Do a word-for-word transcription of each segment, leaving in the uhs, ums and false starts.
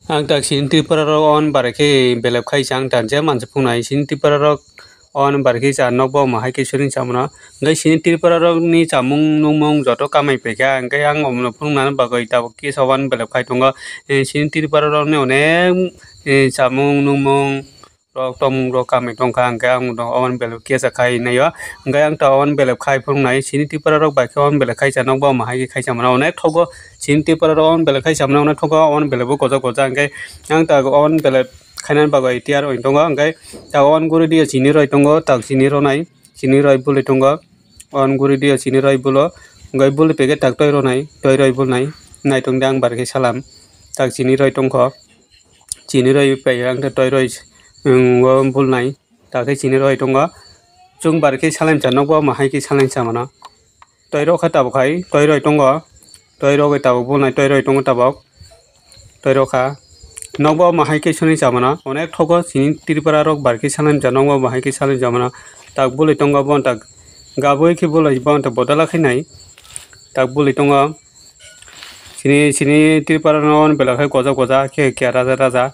Ang tak sini Tripura rok on bare khe belep khai chang tan je mansa phunai sini Tripura rok on bare khe cha nokbo ma hai khe sini chamano. Hingke sini Tripura rok ni chamung nungmung joto kamai paikha, hingke ang omono phunukna bagwi tabuk kisa on belep khai tongo. Eh, sini Tripura rok ni onek, eh, chamung nungmung rok tongmung rok kamai tongkha, hingke ang no on belep kisa khai naio. Hingke ang ta on belep khai phunuknai sini Tripura rok bai khe on belep khai cha nokbo ma hai khe khai chamano onek thogo. Sini Tripura rok on belep khai chamano onek thogo, on belep bo gojak gojak, hingke ang ta on belep khainani bagwi tiyar wng tongo, hingke tak on guri dio chini roi tongo, tak chini ronai, chini roi bului tongo, on guri dio chini roi bulo, hingke bului peke tak toi ronai, toi roi bulnai, naitung de ang bar khe salam, tak chini roi tongkho, chini roi pai ang toi roi, um, o bulnai, tak khe chini roi tongo, chwng bar khe salam cha nokbo ma hai khe salam cha mano. Toi rok khe tabuk hai, toi roi tongo, toi rogwi tabuk bulnai toi roi tongo tabuk, toi rok kha. Nokbo ma hai khe swnwi chamano, onek thogo chini Tripura rok bar khe sanwi cha nokbo ma hai khe sanwi chamano, tak bului tongo bono tak gabui khe bului bono tak bodol khe nai, tak bului tongo. Chini, chini Tripura no belai khe goja goja khe, khe raja raja.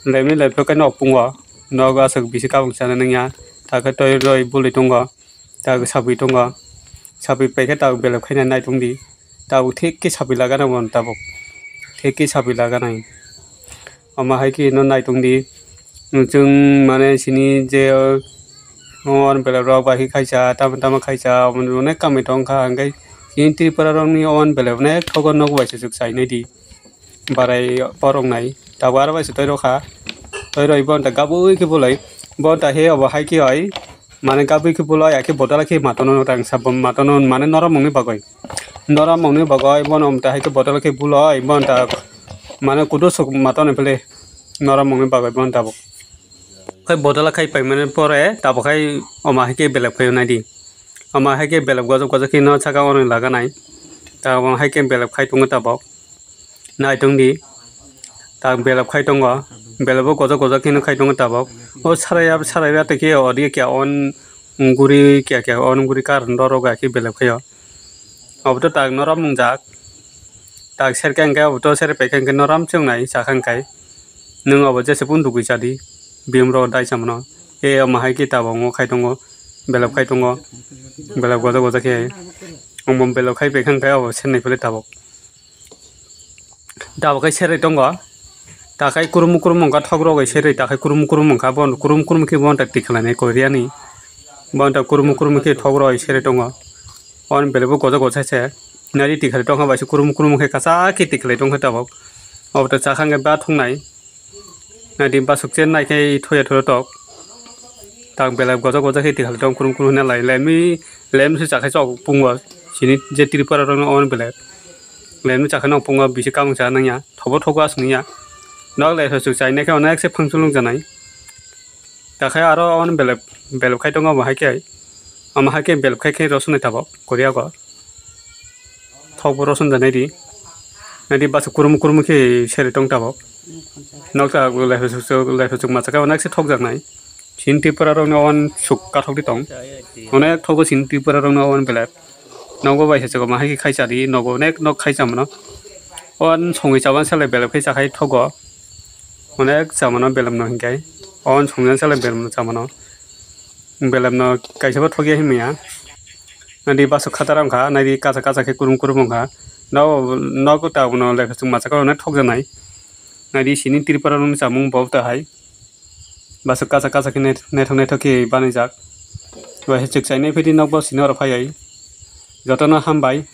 Lemni lepho khe nok pungo, nok aswk bisi kabang sana nangya, tak khe toi roi bului tongo. Tabuk sabui tongo, sabui paikhe tabuk belep khaina naitung di, tabuk thik khe sabui laganai bono tabuk, thik khe sabui laganai, omo hai khe no naitung di, chwng mane sini je, o belep rok bai khe khaisa tamo tamo khaisa onek kamai tongkha, hingkhe chini Tripura rokni o belep onek thogo nok bai se chwk chainai di. Barai borok nai tabuk aro bai se toi rok kha, toi roi bono ta gabui khe bolai bono ta he obo hai khe oi mane gabui khe bolai akhe bodol khe matono rang sabo matono mane norok mungni bagoi norok mungni bagoi bono ta hai khe bodol khe bolai bono ta mane kudu sok matono phele norok mungni bagoi bono tabuk khai bodol khai pai mane pore tabuk khai omo hai khe belep khai nai di omo hai khe belep gojok gojok khe no saka ono laga nai tabuk hai khe belep khai tongo tabuk. Naitung di, tak belep khai tongo, belep bo gojok gojok khe khai tongo tabuk. O sarai ya, sarai ya tei khe odi khe on guri khe khe on guri kar doro ga khe belep khai o. Obo to tak norom mungjak, tak serkhe hwnkhe obo to seri paikha hwnkhe norom se wngnai chakha hwnkhe. Nwng obo jesa phano dugui cha di, biyom rok dai chamano. E omo hai khe tabuk khai tongo, belep khai tongo, belep gojok gojok khe. Omo belep khai paikha hwnkhe obo sernai phele tabuk. Tabuk khe serwi tongo. Takhai kurumu kurumu wngkha thok rogwi serwi takhai kurumu kurumu wngkha bono kurumu kurumu khe bono tak tikhlainai Korea ni. Bono tak kurumu kurumu khe thok rogwi serwi tongo. Oni belai bo gojok gojak se nari tikhlai tongkha bai se kurumu kurumu khe kwchak khe tikhlai tongkha tabuk. Obo tak chakha hwnkhe ba thungnai. Nadi basuk chen nai khe thoya thoya tok. Tak belai gojok gojak khe tikhlai tong kurumu kurumu hwnwi lai lemni lemni se chakhai chok pungo sini je Tripura rok no on belai. Lemni chakhai no pungo bisi kamung cha nangya thobo thogo aswk nungya. Nok lai sosok chainai khe onek se phangchulung janai. Takhai aro on belep belep khai tongo omo hai khe. Omo hai khe belep khai khe rosonai tabuk Korea go. Thok bo rosonjanai di. Nadi basa kurum kurum khe seri tong tabuk. Nok ta lai sosok lai sosok macha khe onek se thok jaknai. Sini Tripura rok no on suk kathok di tong. Onek thogo sini Tripura rok no on belep. Nogo bai se chwkma hai khe khai cha di, nogo onek nok khai cha mano. O songwi chaban selai belep khai cha khai thogo. Onek cha mano belep no hinkhai. O songjan selai belep no cha mano. Belep no kaisa bo thok ya hinmaya. Nadi baso khatara wngkha, nadi kacha kacha khe kurum kurum wngkha. Nogo, nogo ta bono lekha chwng masa khe onek thok janai. Nadi sini Tripura rokni chamung bo ta hai. Baso kacha kacha khe naithok naithok khe banai jak. Bai se chwk chainai phai di nok bo sini oro phai ai. Jotono hambai.